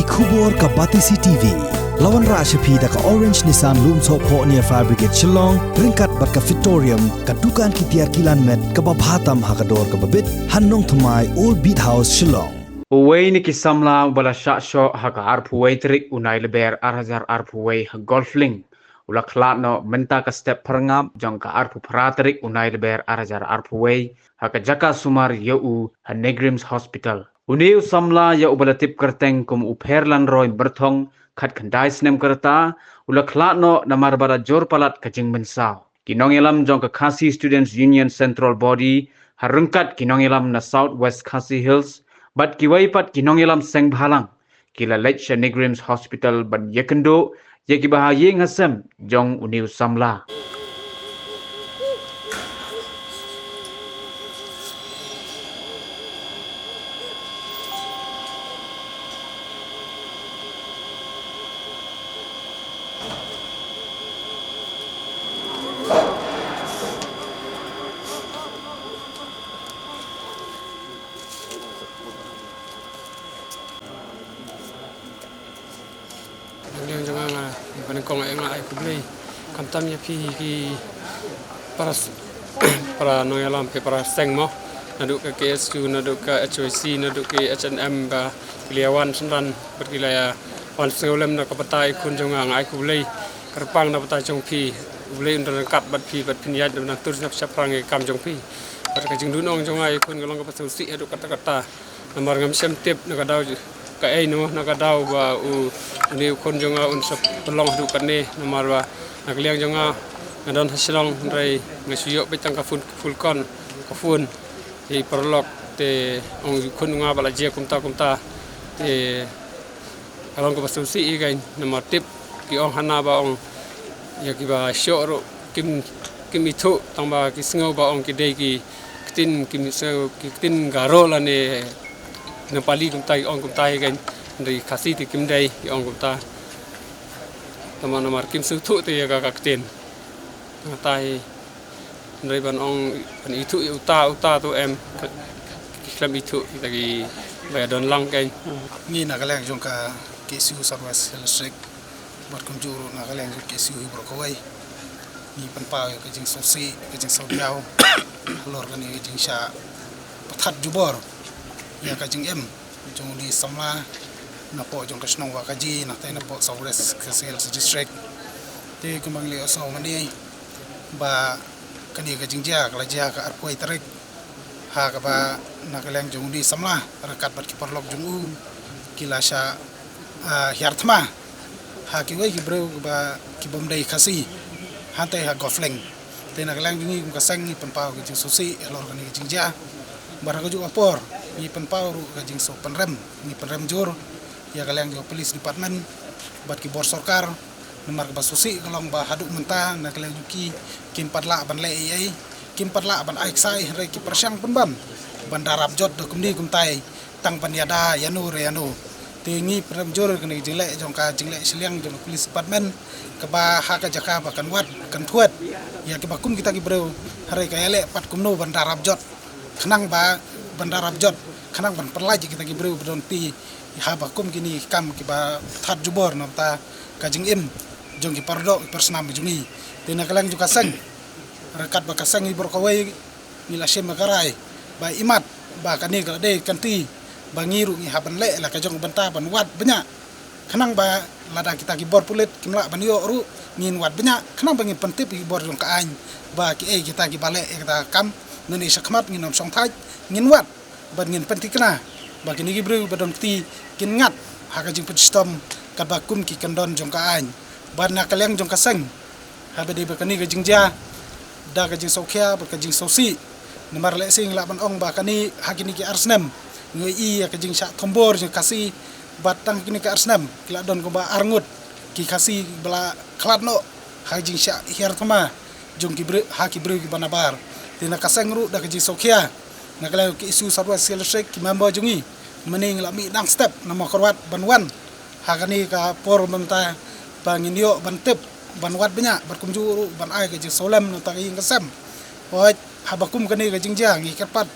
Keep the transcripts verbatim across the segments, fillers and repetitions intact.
Khubor ka Batesi T V. La wanrah sha phi da ka Orange Nissan Lumsohphoh near Fire Brigade Shillong, ryngkat bad ka Fitorium, ka dukan ki tiar kilan met kaba bha tam ha ka dor kaba bit, ha Nongthymmai Old Beat House Shillong. Uwei na ki samla uba la shah shoh ha ka arphew wei tarik u Nailaber ar hajar arphew wei ha Golf Link u la khlad noh mynta ka step phyrngap jong ka arphew phra tarik u Nailaber ar hajar arphew wei ha ka jaka sumar ïa u ha NEIGRIHMS Hospital. Une u samla ïa uba la tip kyrteng kum u Pherlanroy Myrthong, khatkhyndai snem ka rta, u la khlad noh namar ba la jur palat ka jingmynsaw. Ki nongïalam jong ka Khasi Students Union Central Body ha ryngkat ki nongïalam na South West Khasi Hills bad kiwei pat ki nongïalam seng bhalang ki la leit sha NEIGRIHMS Hospital ban ïakynduh ïa kiba ha ïing ha sem jong une u samla. Naliang jong nga, nga, nga pynïakong, nga ai khublei khamtam ïa phi ki para s-, para nongïalam, ki para seng mo, naduh ka K S U, naduh ka H Y C, naduh ki H N M, ba ki la wan synran bad ki la wan sngewlem na ka bynta i khun jong nga. Nga ai khublei kyrpang na ka bynta jong phi. U Blei un don ryngkat bad phi bad phin ïaid na bynta tur shaphrang ïa ka kam jong phi. Bad ka jingduh nong jong nga i khun ka long kaba sngewsih haduh katta katta. Namar ngam shym tip na ka daw kaei, na ka daw ba u, une u khun jong nga un sa pynlong haduh katne. Namar ba na ka liang jong nga, nga don ha Shillong, hynrei nga shu ïoh beit tang ka phone, full con, ka phone. Te paralok te ong u khun nga ba la jia kumta kumta. Te ka long kaba sngewsih ïa ka, namar tip ki ong hana ba ong ïa kiba shoh ruh kim, kim ithuh, tang ba ki sngew ba ong ki dei ki ktien, kim sngew ki ktien Garo lane Nepali kumta, ki ong kumta ïa ka. Hynrei Khasi te kim dei, ki ong kumta. Tang ba namar kim sngewthuh te ïa ka, ka ktien. Nga tai, hynrei ban ong ban ithuh ïa uta uta tu em, ki khlem ithuh kita kiba ïadon lang kein. Ngi na ka liang jong ka K S U South West Hill District bad kumjuh ruh na ka liang jong ka K S U hi baroh kawei, ngi pynpaw ïa ka jingsngewsih, ka jingsngewdiaw halor kane ka jingshah pynthat jubor ïa ka jingim jong une u samla napoh jong ka shnong Wahkaji, nangta napoh South West Khasi Hills District. Te kumba ngi la ïohsngew mynne ba kane ka jingjia ka la jia ka arphew tarik, ha kaba na ka liang jong une u samla ryngkat bad ki paralok jong u ki la shah, ah, hiar thma ha kiwei ki briew kiba, ki bym dei Khasi hangtei ha Golf Link. Te na ka liang jong ngi kum ka seng ngi pynpaw ka jingsngewsih halor kane ka jingjia. Bad ha kajuh ka por ngi pynpaw ruh ka jingsngewpynrem, ngi pynrem jur ïa ka liang jong ka Police Department bad ki bor sorkar. Namar kaba sngewsih ka long ba haduh mynta na ka liang jong ki kim pat lah ban leh ei ei, kim pat lah ban ai ksai, hynrei ki pyrshang pynban ban da rap jot da kumne kumtai, tang ban ïada ïano re ïano. Te ngi pynrem jur kane ka jingleh jong ka jingleh shiliang jong ka Police Department, kaba ha ka jaka ba kan wad kan thuid ïa kiba kum kita ki briew, hynrei ka ïaleh pat kumno ban da rap jot, khnang ba ban da rap jot, khnang ban pynlait ïa kita ki briew ba don kti haba kum kine ki kam kiba that jubor na bynta ka jingim jong ki para doh ki para snam jong ngi. Te na ka liang jong ka seng, ryngkat bad ka seng hi baroh kawei, ngi la shim ïa ka rai ba imat ba kane ka la dei ka kynti ba ngi ruh ngi hap ban leh la ka jong ka bynta ban wad bniah, khnang ba lada kita ki bor pulit kim lah ban ïoh ruh ngin wad bniah, khnang ba ngin pyntip ïa ki bor jong ka aiñ ba kiei kita kiba leh ïa kata ka kam, nangne shakhmat ngin ym shongthait, ngin wad bad ngin pynthikna ba kine ki briew ba don kti kin ngat ha ka jingpynshitom katba kum ki kyndon jong ka aiñ. Bad na ka liang jong ka seng, haba dei ba kane ka jingjia, da ka jingsngewkhia bad ka jingsngewsih, namar lehse ngi lah ban ong ba kane ha kine ki ar snem ngi ïohi ïa ka jingshah thombor jong ka Khasi, bad tang kine ki ar snem ki la don kumba arngut ki Khasi ba la khlad noh ha ka jingshah hiar thma jong ki briew, ha ki briew kiba nabar. Te na ka seng ruh da ka jingsngewkhia na ka liang ka K S U South West Hill District, ki member jong ngi mynne ngi la mih dang step na Mawkyrwat ban wan ha kane ka por mynta ba ngin ïoh ban tip, ban wad bniah bad kumjuh ruh ban ai ka jingsngewlem na bynta ka ïing ka sem. Hooid, haba kum kane ka jingjia ngi kyrpad,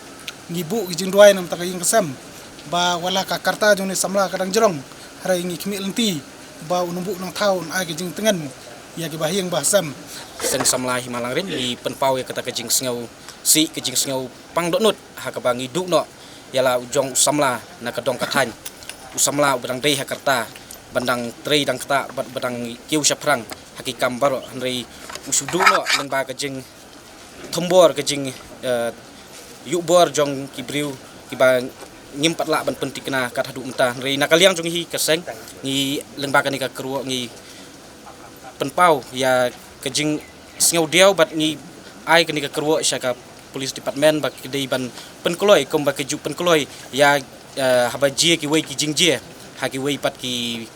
ngi buh ka jingduwai na bynta ka ïing ka sem ba wat la ka karta jong une u samla ka dang jrong, Hynrei ngi khmih lynti ba u nongbuh nongthaw un ai ka jingtngen ïa ki bahaïing bahasem. Seng samla Hima Langrin ngi pynpaw ïa kata ka jingsngew sih, ka jingsngew pang dohnud ha kaba ngi duh noh ïa la u jong u samla na ka dong ka thaiñ, u samla uba dang dei ha ka rta ban dang trei dang ktah bad ba dang kiew shaphrang ha ki kam baroh. Hynrei u shu duh noh lyngba ka jing thombor, ka jing, eh, ïuh bor jong ki briew kiba ngim pat lah ban pyntikna kat haduh mynta. Hynrei na ka liang jong hi ka seng ngi lyngba kane ka kyrwoh ngi pynpaw ïa ka jingsngewdiaw bad ngi ai kane ka kyrwoh sha ka police department ba ki dei ban pynkloi kumba ki ju pynkloi ïa, eh, haba jia kiwei ki jingjia ha kiwei pat ki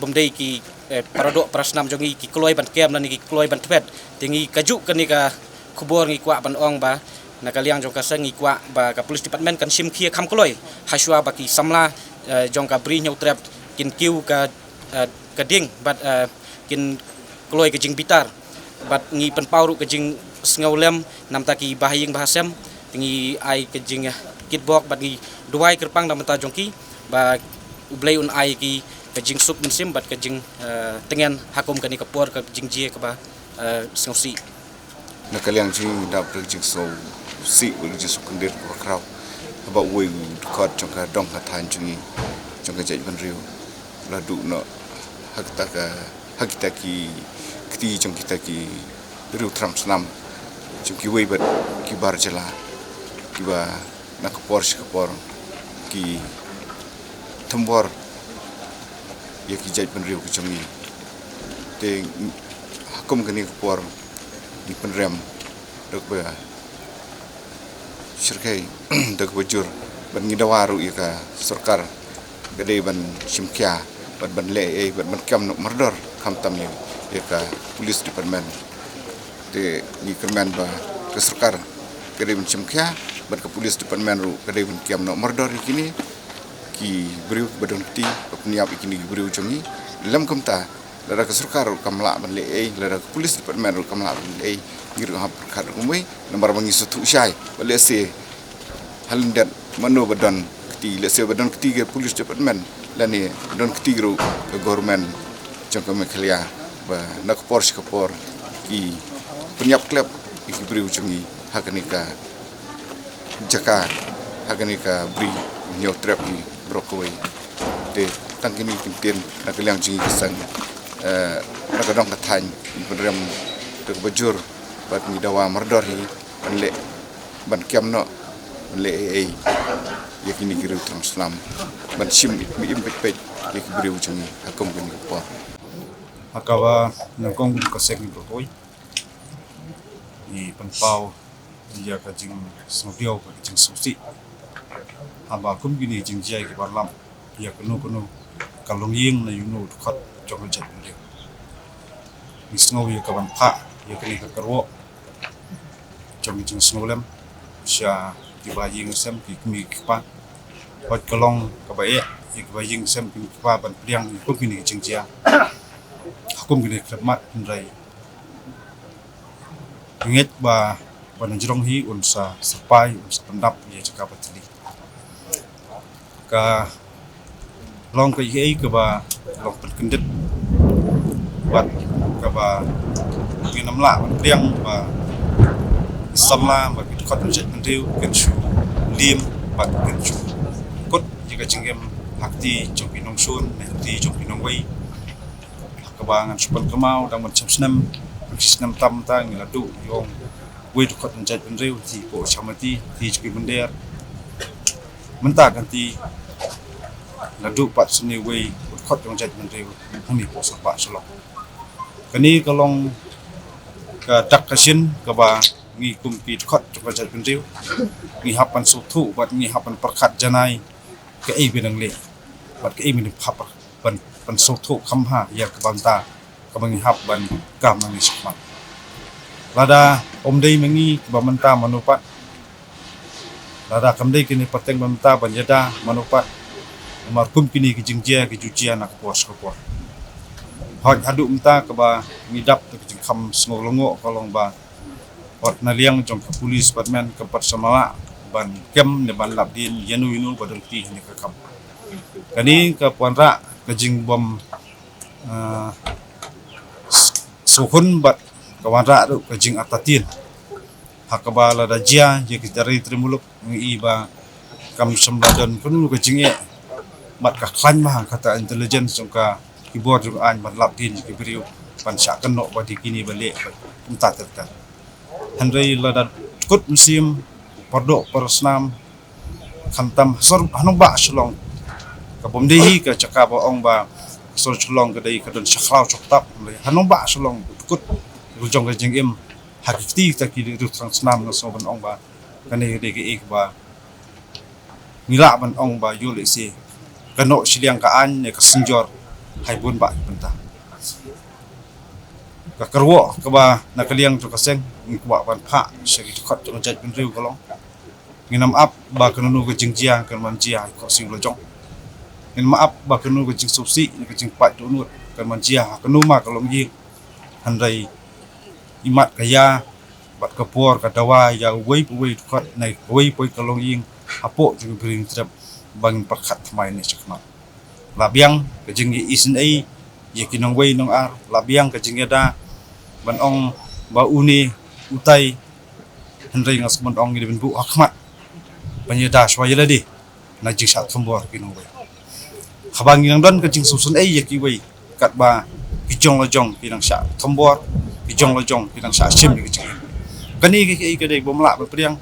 bym dei ki, eh, paradoh parasnam jong ngi, ki kloi ban kem lane ki kloi ban thwet. Te ngi kajuh kane ka khubor ngi kwah ban ong ba na ka liang jong ka seng ngi kwah ba ka police department kan shim khia kham kloi ha shuwa ba ki samla, eh, jong ka Bri Hynñiewtrep kin kiew ka, eh, ka ding bad, eh, kin kloi ka jingbitar. Bad ngi pynpaw ruh ka jingsngewlem namta ki bahaïing bahasem, te ngi ai ka jingkitbok bad ngi duwai kyrpang namta jong ki ba U Blei un ai ki ka jingsuk mynsiem bad ka jing, eh, tngen ha kum kane ka por ka jingjia kaba, eh, sngewsih. Na ka liang jong ngi dap da ka jingsngewsih bad ka jingsuk kyndit kaba khraw haba uwei u dkhot jong ka dong ka thaiñ jong ngi, jong ka jaitbynriew, la duh noh ha kata ka, ha kita ki kti jong kita ki riew tram snam jong kiwei bad ki bar jylla kiba na ka por sha ka por ki thombor ïa ki jaitbynriew ki jong ngi. Te ha kum kane ka por ngi pynrem da kaba shyrkhei da kaba jur bad ngi dawa ruh ïa ka sorkar ka dei ban shim khia bad ban leh ei bad ban kem noh mardor khamtam ïa, ïa ka police department. Te ngi kyrmen ba ka sorkar ka dei ban shim khia bad ka police department ruh ka dei ban kem noh mardor ïa kine ki briew ba don kti ba pynïap ïa kine ki briew jong ngi. Lem kumta lada ka sorkar ruh kam lah ban leh ei, lada ka police department ruh kam lah ban leh ei, ngi ruh hap pyrkhat ruh kumwei namar ba ngi sngewthuh shai ba lehse ha lyndet mano ba don kti, lehse ba don kti ka police department lane don kti ruh ka government jong ka Meghalaya ba na ka por sha ka por ki pynïap klep ïa ki briew jong ngi ha kane ka jaka, ha kane ka Bri Hynñiewtrep hi baroh kawei. Te tang kine ki ktien na ka liang jong ngi ka seng, eh, na ka dong ka thaiñ ngi pynrem da kaba jur bad ngi dawa mardor hi ban leh, ban kem noh, ban leh ei ei ïa kine ki riew tram snam, ban shim im peit peit ïa ki briew jong ngi ha kum kine ki por. Ha kaba nyngkong ka seng ngi pyrkhat ngi pynpaw ïa ka jingsngewdiaw, ka jingsngewsih haba kum kine jingjia kiba lam ïa kano kano ka longïing na ïa uno u dkhot jong ka jaitbynriew. Ngi sngew ïa ka ban phah ïa kane ka kyrwoh jong ka jingsngewlem sha kiba ïing sem, ki kmie ki kpa. Hooid ka long kaba eh ïa kiba ïing sem, ki kmie ki kpa ban pdiang ïa kum kine ki jingjia ha kum kine ki khyllipmat, hynrei ngeit ba ban jrong hi un sa syrpai, un sa pyndap ïa jaka ba thylli. Ka long kaei kaei kaba long pynkyndit bad kaba ngin ym lah ban pdiang ba ki samla bad ki dkhot jong ka jaitbynriew kin shu liem bad kin shu kut ïa ka jingim ha kti jong ki nongshun ne ha kti jong ki nongwei. Kaba ngan shu pynkynmaw, dang ban shim snem, ban shim snem tam ta ngi la duh ïa uwei u dkhot jong ka jaitbynriew, te poh shamati, te jong ki mynder. Mynta kan te la duh pat sini uwei u dkhot jong ka jaitbynriew hangne poh Sarpah Shillong. Kane ka long ka dak ka shin kaba ngi kum ki dkhot jong ka jaitbynriew ngi hap ban sngewthuh bad ngi hap ban pyrkhat janai kaei ba dang leh bad kaei ba dang hap ban, ban sngewthuh kham bha ïa ka bynta kaba ngi hap ban kam nangne shakhmat. Lada ym dei ma ngi kiba mynta mano pat, lada kam dei kine pateng ba mynta ban ïada mano pat, namar kum kine ki jingjia ki ju jia na ka por sha ka por. Hooid haduh mynta kaba ngi dap da ka jingkham sngewlyngngoh ka long ba wat na liang jong ka police department kam pat sa lah ban kem ne ban lap dien ïano ïano ba don kti ha kane ka kam. Kane ka wanrah ka jingbym, ah, s-, sngewhun bad ka wanrah ruh ka jingartatien. Ha kaba lada jia ïa ki trai trai muluk ngi i ba kam shym la don kano ka jingeh bad ka khlaiñ ma ha kata intelligence jong ka ki bor jong aiñ ban lap dien ïa ki briew ban shah kynnoh ba dei kine ba leh kumta ter ter. Hynrei lada kut mynsiem, pardoh parasnam, khamtam ha sor ha nongbah Shillong, ka bym dei hi ka jaka ba ong ba ka sor Shillong ka dei ka don sha khlaw sha ktap, hynrei ha nongbah Shillong kut ka jong ka jingim ha ki kti kita ki riew thrang snam nga sngew ban ong ba kane ka dei kaei kaba ngi lah ban ong ba ïoh lehse ka noh shiliang ka aiñ ne ka synjor ha i bun bah ki bynta. Ka kyrwoh kaba na ka liang jong ka seng ngi kwah ban phah sha ki dkhot jong ka jaitbynriew ka long, ngin ym ap ba kano kano ka jingjia kan wan jia ha i khohsiew la jong. Ngin ym ap ba kano ka jingsngewsih ne ka jingpait dohnud kan wan jia ha kano ma ka longïing. Hynrei imat ka ïa bad ka por ka dawa ïa uwei pa uwei u dkhot ne kawei pa uwei ka longïing hapoh jong ka Bri Hynñiewtrep ba ngin pyrkhat thymmai ne shakhmat. La biang ka jingïaisynei ïa ki nongwei nongar, la biang ka jingïada ban ong ba une utai, hynrei nga sngewbha ban ong ngi dei ban buh ha khmat ban ïada shuwa ïa lade na jingshah thombor ki nongwei. Haba ngi nang don ka jingsngewsynei ïa kiwei katba ki jong la jong ki nang shah thombor, ki jong la jong ki nang shah shim ïa ki jingim. Kane ka, ka, ka dei bym lah ban pdiang.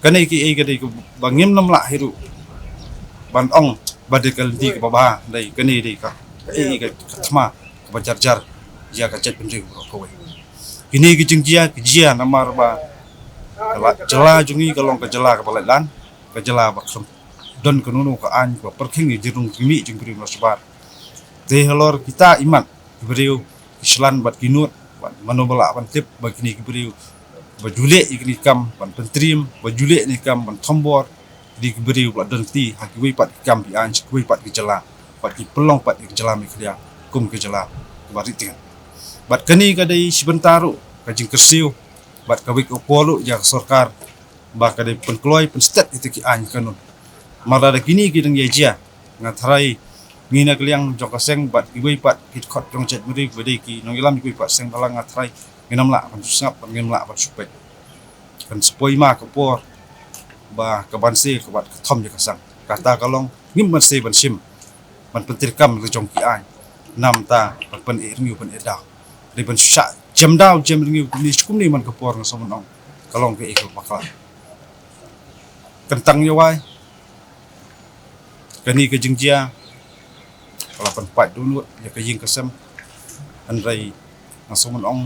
Kane ka, ka dei kaba ngim nym lah hi ruh ban ong ba dei ka lynti kaba bha, dei kane dei ka, ka, ka, ka thma kaba jar jar ïa ka jaitbynriew baroh kawei. Kine ki jingjia ki jia namar ba ka la, jylla jong ngi ka long ka jylla kaba laitlan, ka jylla ba khlem don kano kano ka aiñ kaba pyrkhing ïa jingrung jingmih jingbriew na shabar. Te halor kita imat ki briew ki shlur bad ki nud bad mano ba lah ban tip ba kine ki briew ba ju leh ïa kine ki kam ban pyntriem, ba ju leh ïa kine ki kam ban thombor, kine ki briew ba la don kti ha kiwei pat ki kam ki aiñ sha kiwei pat ki jylla, bad ki pynlong pat ïa ka jylla Meghalaya kum ka jylla kaba ri tngen. Bad kane ka dei shi bynta ruh ka jingkyrsiew bad ka wake up call ruh ïa ka sorkar ba ka dei pynkloi pynstet ïa kita ki aiñ kanun. Namar lada kine ki dang ïa jia, nga tharai ngi na ka liang jong ka seng bad kiwei pat ki dkhot jong ka jaitbynriew ba dei ki nongïalam kiwei pat seng bhalang, nga tharai ngin ym lah ban shu sngap bad ngin ym lah ban shu peit. Kan sa poi ma ka por ba ka ban se ka bad ka thom ïa ka sang. Kata ka long ngim ban se ban shim ban pyntreikam la jong ki aiñ. Namar ta ban pyneh rngiew pyneh daw. Dei ban shu shah jem daw jem rngiew kumne shi kumne man ka por nga sngew ban ong ka long kaei kaba bakla. Kyntang ïa wai kane ka jingjia ka la pynpait dohnud ïa ka ïing ka sem. Hynrei nga sngew ban ong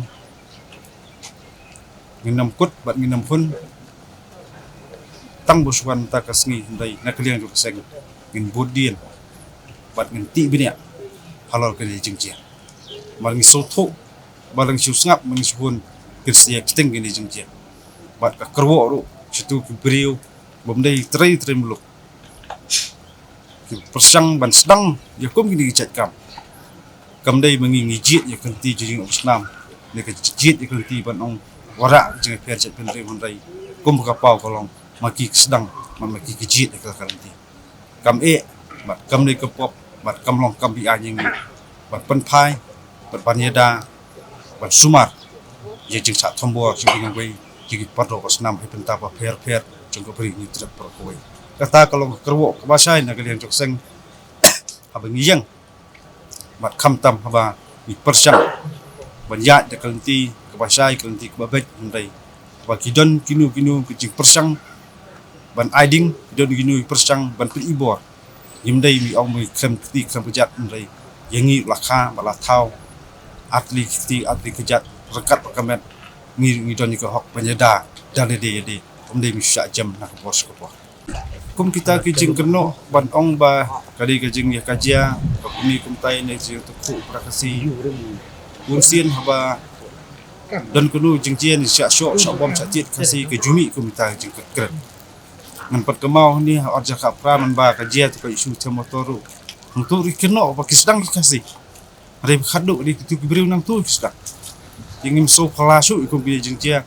ngin ym kut bad ngin ym hun tang ba shu wan mynta ka sngi, hynrei na ka liang jong ka seng ngin bud dien bad ngin tih bniah halor kane ka jingjia. Namar ngi sngewthuh ba la ngi shu sngap ba ngi shu hun kin sa ïa ktieng kine ki jingjia. Bad ka kyrwoh ruh shatu ki briew bym dei trei trei muluk ki pyrshang ban sdang ïa kum kine ki jait kam. Kam dei ma ngi ngi jied ïa ka lynti jingïaseng ne ka jied ïa ka lynti ban ong wanrah ka jingïapher jaitbynriew, hynrei kum ka paw ka long ma ki ki sdang, ma, ma ki ki jied ïa ka lynti. Kam eh bad kam dei ka pop bad kam long kam bi aiñ ïa ngi ban pynphai bad ban ïada ban sumar ïa jingshah thombor jong ki nongwei, jong ki paralok ba snam ha ki bynta ba pher pher jong ka Bri Hynñiewtrep baroh kawei. Kata ka long ka kyrwoh kaba shai na ka liang jong ka seng haba ngi ïeng bad khamtam haba ngi pyrshang ban ïaid da ka lynti kaba shai, ka lynti kaba beit, hynrei haba ki don kino kino ki jingpyrshang ban ai ding, ki don kino ki pyrshang ban pyni bor. Ngim dei mi ong mi khlem kti khlem kjat, hynrei ïa ngi la kha ba la thaw ar tylli ki kti ar tylli ki kjat ryngkat bad ka met, ngi, ngi don ïa ka hok ban ïada da lade ïade. Ym dei mi shu shah jem na ka por sha ka por. Kum kita ki jingkynnoh ban ong ba ka dei ka jingïakajia ka kumne kumtai ne jingïatakhuh para Khasi. Bun sien haba don kano jingjia ne shah shoh shah bom shah tied Khasi ka ju mih kum kita ki jingkren. Ngan pat kynmaw hangne ha arja ka pra man ba ka jia tu ka issue them motor ruh. Hangtu ruh ki kynnoh ba ki sdang ki Khasi. Hynrei ba khadduh dei kitu ki briew nangtu ki sdang. Ki ngim sngewphylla shuh ïa kum ki jingjia.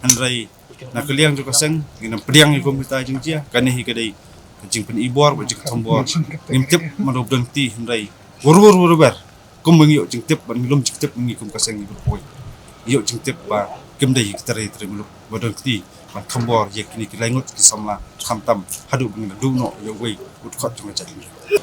Hynrei na ka liang jong ka seng ngin ym pdiang ïa kum kita jingjia. Kane hi ka dei ka jingpyni bor bad jingthombor. Ngim tip mano ba don kti, hynrei Wur wur wur wer. Kum ba ngi ïoh jingtip, ba ngi lum jingtip, ngi kum ka seng ngi bun poi. Ngi ïoh jingtip ba kim dei ki trai trai muluk ba don kti ban kham bor ïa kine ki lai ngut ki samla, khamtam haduh ba ngi la duh noh ïa uwei u dkhot jong ka jaitbynriew.